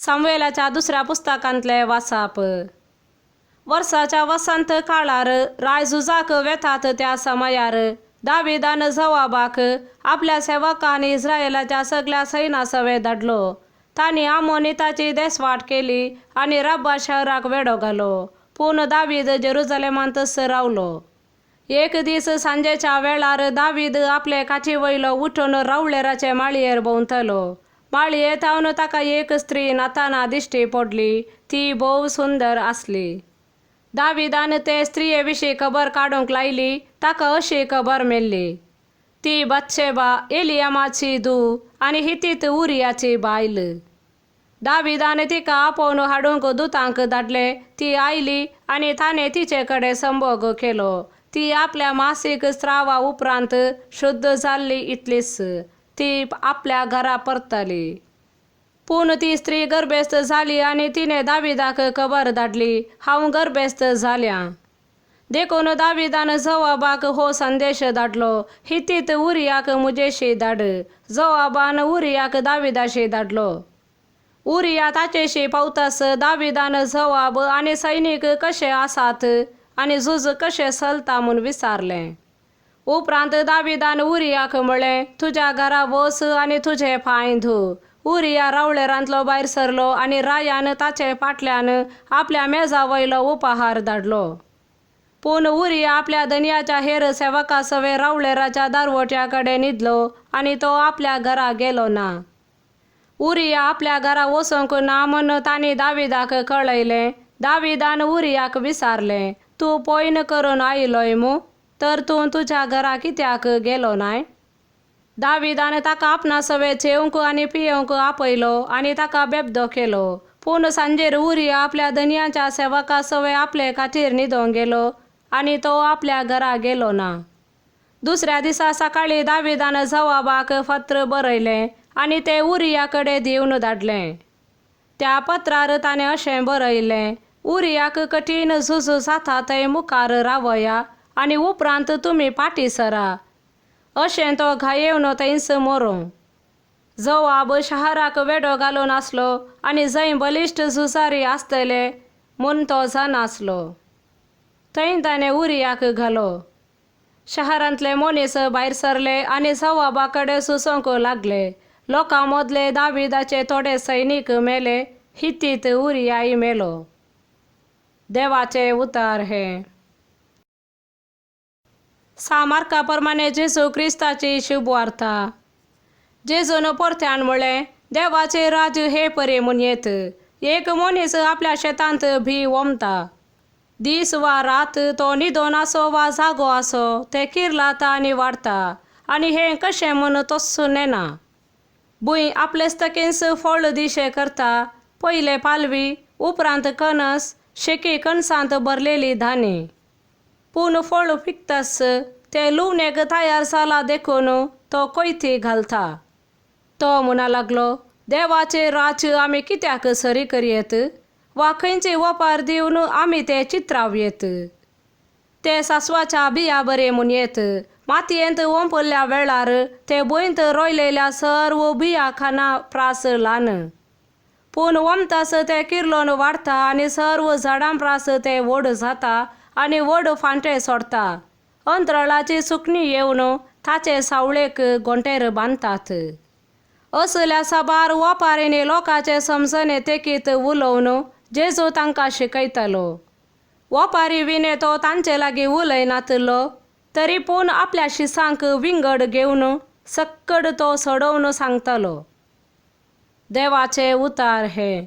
सामुएलाच्या दुसऱ्या पुस्तकांतलें वाचप. वर्साच्या वसंत काळार राय झुजाक वेतात त्या समयार दावीदान जवाबाक आपल्या सेवकां आनी इस्रायलाच्या सगल्या सैना सवें धाडलो. तांणी आमोनिताची देसवाट केली आनी रब्बा शहराक वेडो घालो. पूण दावीद जेरुजलेमांतच रावलो. एक दीस सांजेच्या वेळार दावीद आपले खाटी वयलो उठून रावळेराचे माळयेर भोंवतलो. माळये थावन ताका एक स्त्री न्हाताना दिश्टी पडली. ती भोव सुंदर आसली. दावीदान ते स्त्रिये विशीं खबर काडूंक लायली. ताका अशी खबर मेल्ली, ती बत्शेबा, एलियामाची धूव आनी हितीत उरियाची बायल. दावीदान तिका आपोवन हाडूंक दुतांक धाडले. ती आयली आनी ताणें तिचे कडेन संभोग केलो. ती आपल्या मासीक स्रावा उपरांत शुद्ध जाल्ली इतलीच ती आपल्या घरा परतली. पूण ती स्त्री गर्भेस्त जाली आनी तिणें दावीदाक खबर धाडली, हांव गर्भेस्त जाल्या. देखून दावीदान जवाबाक हो संदेश धाडलो, हितीत उरियाक म्हजेशी धाड. जवाबान उरियाक दावीदाशी धाडलो. उरिया ताचेशी पावतास दावीदान जवाब आनी सैनीक कशे आसात आनी झूज कशें चलता म्हूण विचारलें. उपरांत दावीदान उरियाक म्हळें, तुज्या घरा वच आनी तुजे पांय धू. उरिया रावळेरांतलो भायर सरलो आनी रायान ताचे फाटल्यान आपल्या मेजा वयलो उपहार धाडलो. पूण उरिया आपल्या धनयाच्या हेर सेवका सवें रावळेराच्या दारवट्या कडेन न्हिदलो आनी तो आपल्या घरा गेलो ना. उरिया आपल्या घरा वचूंक ना म्हूण तांणी दावीदाक कळयलें. दावीदान उरियाक विचारलें, तूं पयन करून आयलोय मू? तर तूं तुज्या घरा कित्याक गेलो नाय? दावीदान ताका आपणा सवें जेवंक आनी पियेवंक आपयलो आनी ताका बेबदो केलो. पूण सांजेर उरिया आपल्या धनयाच्या सेवका सवें आपले खातीर न्हिदोंक गेलो आनी तो आपल्या घरा गेलो ना. दुसऱ्या दिसा सकाळीं दावीदान जवाबाक पत्र बरयलें आनी तें उरिया कडेन दिवन धाडलें. त्या पत्रार ताणें अशें बरयलें, उरियाक कठीण झुज जाता थंय मुखार रावया आनी उपरांत तुमी फाटीं सरा. अशें तो घायेवन थंयच मरूं. जवाब शहराक वेडो घालून आसलो आनी जंय बलिश्ट झुजारी आसतले म्हूण तो जाणासलो. थंय ताणें उरियाक घालो. शहरांतले मनीस भायर सरले आनी जवाबा कडेन सुसोवंक लागले. लोकां मदले दावीदाचे थोडे सैनीक मेले. हितीत उरियाय मेलो. देवाचें उतार हें. सा मार्का प्रमाणे जेजू क्रिस्ताची शुभवार्ता. जेजून परत्यान म्हळें, देवाचें राज्य हे परी म्हूण येत. एक मनीस आपल्या शेतांत भी ओमता. दीस वा रात तो न्हिदोन आसो वा जागो आसो, तें किर्लाता आनी वाडटा आनी हें कशें म्हूण तोच नेना. भूंय आपलेच फळ दिशें करता. पयले पालवी, उपरांत कणस, शेकी कणसांत भरलेली धानी. पूण फळ पिकतास तें लुवणेक तयार जाला देखून तो कोयती घालता. तो म्हणा लागलो, देवाचें राज्य आमी कित्याक सरी करयेत वा खंयची वपार दिवन आमी तें चित्रावयेत? तें सासवाच्या बिया बरें म्हूण येत. मातयेंत ओंपल्ल्या वेळार ते भुंयत रोयलेल्या सर्व बिया खाना प्रास ल्हान. पूण ओमतास तें किर्लोन वाडटा आनी सर्व झाडां प्रास तें व्हड जाता आनी व्हड फांटे सोडटा. अंतराळाची सुकणीं येवन ताचे सावळेक गोंटेर बांदतात. असल्या साबार वपारींनी लोकांचे समजणे तेकीत उलोवन जेजू तांकां शिकयतालो. वपारी विणे तो तांचे लागीं उलयनातलो तरी पूण आपल्या शिसांक विंगड घेवन सक्कड तो सोडोवन सांगतालो. देवाचें उतार हें.